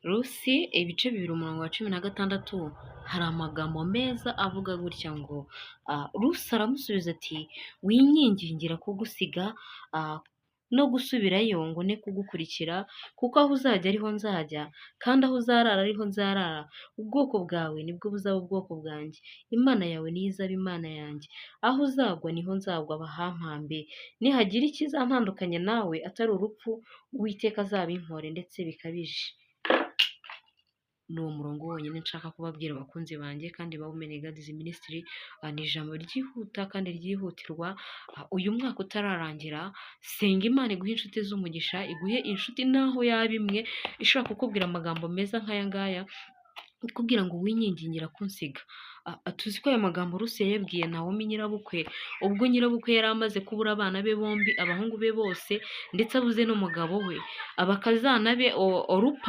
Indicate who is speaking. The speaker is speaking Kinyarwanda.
Speaker 1: Rusi ibice 2 umurongo wa 16, hari amagambo meza avuga gutya ngo Rusi aramusubiza ati: "Winyingingira kugusiga no gusubirayo ngo ne kugukurikira, kuko aho uzajya ariho nzajya, kandi aho uzarara ariho nzarara. Ubwoko bwawe nibwo buzaba ubwoko bwanjye, Imana yawe niyo izaba Imana yanjye. Aho uzagwa niho nzagwa bahampambe. Nihagira ikizantandukanya nawe atari urupfu, Uwiteka azabinkore ndetse bikabije." Ni uwo murongo wonyine nshaka kubabwira, abakunzi banjye kandi ba Women Guides Ministry. Ni ijambo ryihuta kandi ryihutirwa. Uyu mwaka utararangira, senga Imana iguhe inshuti z'umugisha, iguhe inshuti naho yaba imwe ishobora kukubwira amagambo meza nk'aya ngaya, ikubwira ngo: "Winyingingira kunsiga." Tuzi ko aya magambo Rusi yayabwiye Nawomi nyirabukwe, ubwo nyirabukwe yari amaze kubura abana be bombi, abahungu be bose, ndetse abuze n'umugabo we, abakazana be Orupa.